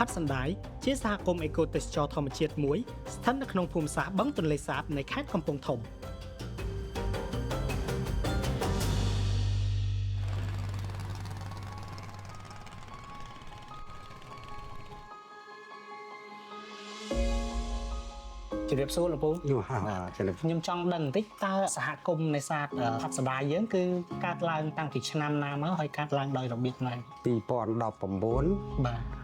ផាត់សណ្ដាយជាសហគមន៍អេកូទេសចរធម្មជាតិមួយស្ថិតនៅក្នុងភូមិសាស្ត្របឹងទន្លេសាបនៃខេត្តកំពង់ធំ។ ជម្រាបសួរលោកពូ។ នោះបាទចឹង។ ខ្ញុំចង់ដឹងបន្តិចតើសហគមន៍នេសាទផាត់សណ្ដាយយើងគឺកើតឡើងតាំងពីឆ្នាំណាមកហើយកើតឡើងដោយរបៀបណា? 2019 បាទ។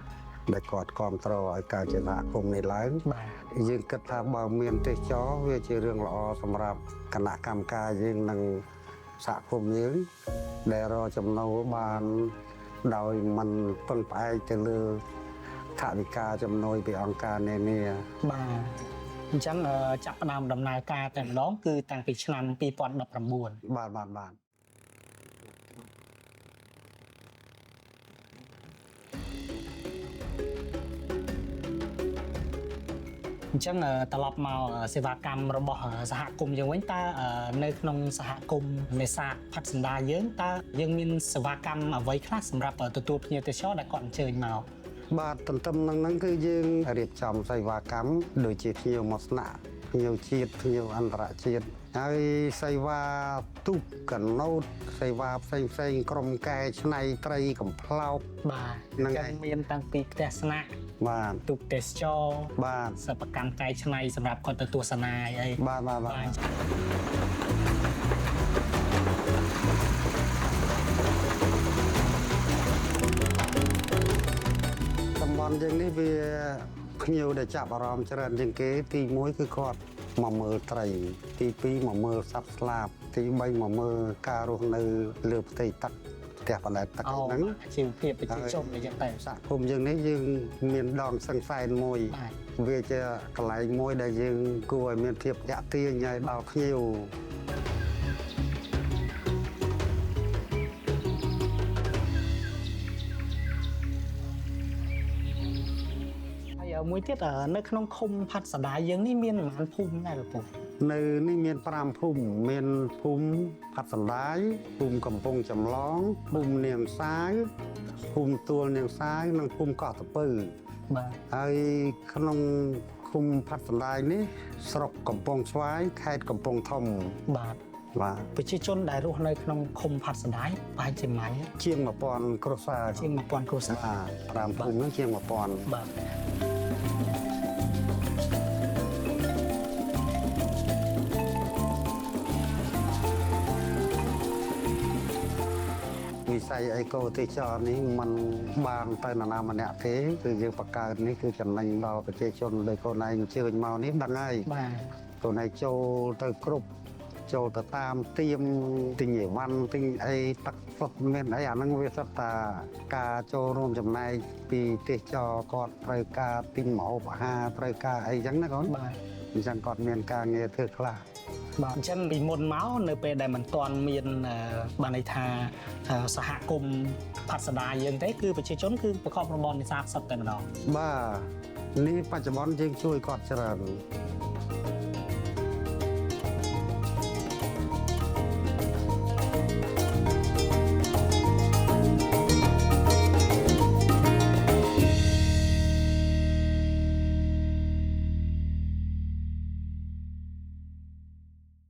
ដែលគាត់គ្រប់គ្រងឲ្យកើតជាសហគមន៍នេះឡើង បាទ។ យើងគិតថាបើមានទេសចរវាជារឿងល្អសម្រាប់គណៈកម្មការយើងនិងសហគមន៍យើងដែលរកចំណូលបានដោយមិនពឹងផ្អែកទៅលើថវិកាជំនួយពីអង្គការនានា បាទអញ្ចឹងចាប់ផ្ដើមដំណើរការតែម្ដងគឺតាំងពីឆ្នាំ2019 បាទបាទបាទ អញ្ចឹងត្រឡប់មកសេវាកម្មរបស់សហគមន៍យើងវិញតើនៅក្នុងសហគមន៍នេសាទផាត់សណ្ដាយយើងតើយើងមានសេវាកម្មអ្វីខ្លះសម្រាប់ទទួលភ្ញៀវទេសចរដែលគាត់អញ្ជើញមក? បាទទន្ទឹមនឹងហ្នឹងគឺយើងរៀបចំសេវាកម្មដូចជាភ្ញៀវមកស្នាក់ភ្ញៀវជាតិភ្ញៀវអន្តរជាតិហើយសេវាទូកកណូតសេវាផ្សេងផ្សេងៗក្រុមកែច្នៃត្រីកំប្លោក បាទ ហ្នឹង ចឹង ហើយ មានតាំងពីផ្ទះស្នាក់ បាទ ទូកទេសចរ បាទ សិប្បកម្មកែច្នៃសម្រាប់គាត់ទៅទស្សនាអី បាទបាទបាទ បាទ តំបន់យើងនេះវាភ្ញៀវដែលចាប់អារម្មណ៍ច្រើនជាងគេទី1គឺគាត់មកមើលត្រី ទី2មកមើលសត្វស្លាបទី3មកមើលការរស់នៅលើផ្ទៃទឹកផ្ទះបណ្ដែតទឹក អូ ហ្នឹង ជីវភាពប្រជាជនអីចឹងទៅ សហគមន៍យើងនេះយើងមានដងសឹងសែនមួយ បាទ វាជាកន្លែងមួយដែលយើងគួរឲ្យមានភាពទាក់ទាញឲ្យដល់ភ្ញៀវ ហើយមួយទៀតនៅក្នុងឃុំផាត់សណ្ដាយយើងនេះមានប្រហែលភូមិដែរលោកពូ? នៅនេះមាន5ភូមិមានភូមិផាត់សណ្ដាយភូមិកំពង់ចម្លងភូមិនាងសាយភូមិទួលនាងសាយនិងភូមិកោះតពៅ បាទ។ ហើយក្នុងឃុំផាត់សណ្ដាយនេះស្រុកកំពង់ស្វាយខេត្តកំពង់ធំ បាទ។ បាទ។ ប្រជាជនដែលរស់នៅក្នុងឃុំផាត់សណ្ដាយប្រហែលជាម៉ាញ់ ជាង1000គ្រួសារ ជាង1000គ្រួសារ បាទ5ភូមិហ្នឹងជាង1000 បាទ វិស័យអេកូទេសចរនេះมันបានទៅនរណាម្នាក់ទេគឺយើងបង្កើតនេះគឺចំណេញដល់ប្រជាជនដោយខ្លួនឯងអញ្ជើញមកនេះដឹងហើយ បាទ ខ្លួនឯងចូលទៅគ្រប់ចូលទៅតាមទៀមទិញអីវ៉ាន់ទិញអីទឹកសុទ្ធមានអីអាហ្នឹងវាសុទ្ធតាការចូលរួមចំណែកពីទេសចរគាត់ត្រូវការទិញម្ហូបអាហារត្រូវការអីចឹងណាកូន បាទ។ អញ្ចឹងគាត់មានការងារធ្វើខ្លះ បាទអញ្ចឹងពីមុនមកនៅពេលដែលមិនទាន់មានបានន័យថាសហគមន៍ផាត់សណ្ដាយយើងទេគឺប្រជាជនគឺប្រកបរបរនេសាទសុទ្ធតែម្ដង បាទនេះបច្ចុប្បន្នយើងជួយគាត់ច្រើន។